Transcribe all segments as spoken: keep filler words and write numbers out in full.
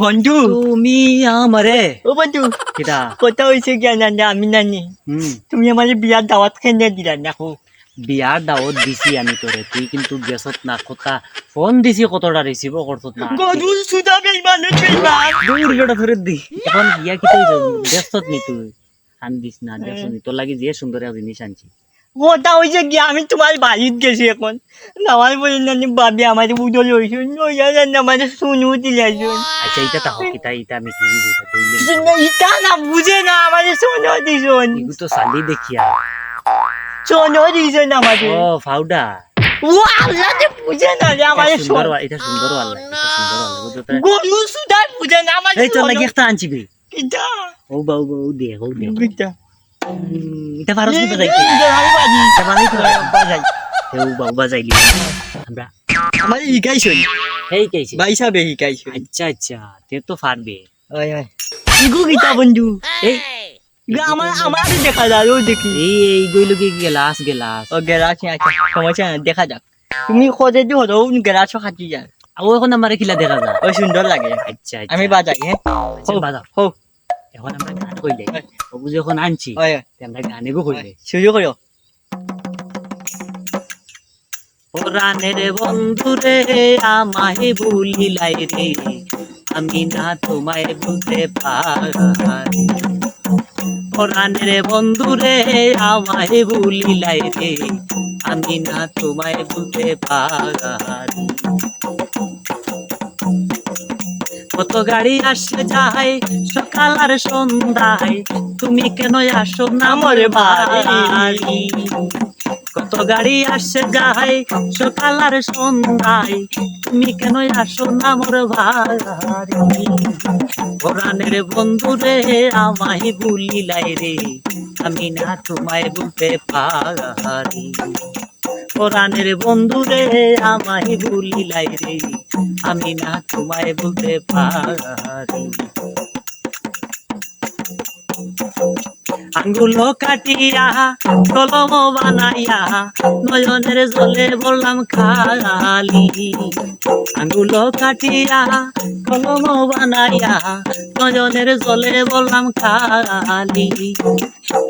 বন্ধু, তুমি আমারে ও বন্ধু, কিতা? কথা অইছে কি জানো না, আমি নানি, হুম। তুমি আমারে বিয়ার দাওয়াত কেনে দিলা না কো? বিয়ার দাওয়াত দিছি আমি তোরে, তুই কিন্তু গেছত না। কথা ফোন দিছি, কতটা receive-ও করছত না। গরুর সুদা বেইমান, বেইমান। দূর বেটা, তোরে দি। এখন বিয়া কিতা অইছে? গেছত নি তুই? কান দিস না, দেখছো নি? তোর লাগি যে সুন্দর এক জিনিস আনছি। কথা অইছে কি, আমি তুমার বাড়িত গেছি এখন। আমার বলে নানি ভাবি আমারে উদল অইছইন, অইয়া জানি আমারে সোনো দিলাইছইন। আচ্ছা, ইটা তাহো কিতা, ইটা আমি কি বুঝি, ইটা দইলে। ইটা না বুঝে না, আমারে সোনো দিছইন। ইগু তো সালি দেখিয়া। সোনো দিছইন আমারে। ও, পাউডার। ও আল্লাহ, যে বুঝে না রে, আমারে ইটা সুন্দর সোনো। ওয়া-, ইটা সুন্দর ওয়ালা, ইটা সুন্দর ওয়ালা, বুঝছো তো? গরু সুদাই বুঝে না, আমারে এই তোর লাগি সোনো। একটা আনছি বে। কিতা? ও বা, ও বা, ও দে, ও দে। কিতা? হুম, ইটা পারস নি বাজাইতে? ইটা আমি বাজি। ইটা বাজাই তো। বাজাই। এ, ও বা, ও বাজাইলি। আমরা। আমারে হিকাইছইন। হে হিকাইছে? ভাই সাহেবে হিকাইছইন। আচ্ছা, আচ্ছা, তে তো পারবে। ওই, ওই। ইগু কিতা বন্ধু? এই। ইগু আমার, ইগু আমার আগে দেখা যায়, ওই দেখি। এই, এই, ইগু অইলো কি গেলাস, গেলাস। ও, গেলাস, আচ্ছা, সমস্যা নাই, দেখা যাক। তুমি খোঁজে দি হলো, ও গেলাস খাতি যায়। ও এখন আমারে কিলা দেখা যায়? ওই সুন্দর লাগে। আচ্ছা, আচ্ছা। আমি বাজাই, হ্যাঁ? আচ্ছা, হো, বাজাও। হো। এখন আমরা গান কইলে, হ্যাঁ। ও বুঝে এখন আনছি, হ্যাঁ। তে আমরা গান এগু কইলে। শুরু করো। পরাণের বন্ধুরে আমায় ভুলিলাই রে, আমি না তোমায় ভুলতে পারি। পরাণের বন্ধুরে আমায় ভুলিলাই রে, আমি না তোমায় ভুলতে পারি। কত গাড়ি আসে যায় সকাল আর সন্ধ্যায়, তুমি কেন আসো না আমার বাড়ি? কত গাড়ি আসে যায় সকাল আর সন্ধ্যায়, তুমি কেন আসো না আমার বাড়ি? পরাণের বন্ধুরে আমায় ভুলিলাই রে, আমি না তোমায় ভুলতে পারি। পরাণের বন্ধুরে আমায় ভুলিলাই রে, আমি না তোমায় ভুলতে পারি। আঙ্গুল কাটিয়া কলম বানাইয়া নয়নের জলে বললাম কালি। আঙ্গুল কাটিয়া কলম বানাইয়া নয়নের জলে বললাম কালি।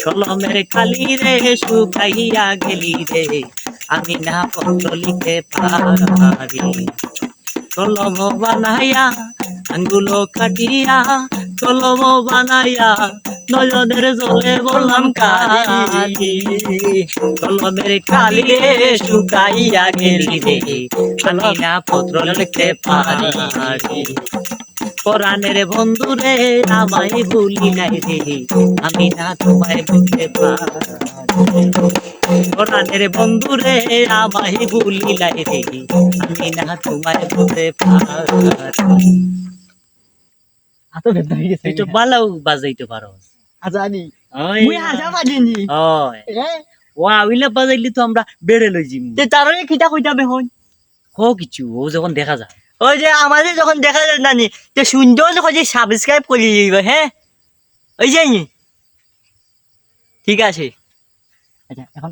কলমের কালি রে শুকাইয়া গেলি রে, আমি না পত্র লিখতে পারি। কলম বানাইয়া, আঙ্গুল কাটিয়া, কলম বানাইয়া, নয়নের জলে বললাম কালি। কলমের কালি রে শুকাইয়া গেলি রে, আমি না পত্র লিখতে পারি। পরাণের বন্ধুরে আমায় ভুলিলাই রে, আমি না তোমায় ভুলতে পারি। পরাণের বন্ধুরে আমায় ভুলিলাই রে, আমি না তোমায় ভুলতে পারি। আতো বেদনা অই গেছে। তুই তো ভালাউ বাজাইতে পারস। আজানি। ওই মুই না। হাজা বাজিনি। ওই। এ? ওয়া, অইলা বাজাইলে তো আমরা বেড়ে লই যিমু। তে তারে কিতা কইতাম এখন? কও কিছু, ও যখন দেখা যায়। ওই যে আমারে যখন দেখা যায় নানি, তে সুন্দর করি subscribe করি দিবা, হ্যাঁ? ওই যে নি? ঠিক আছে। আচ্ছা, এখন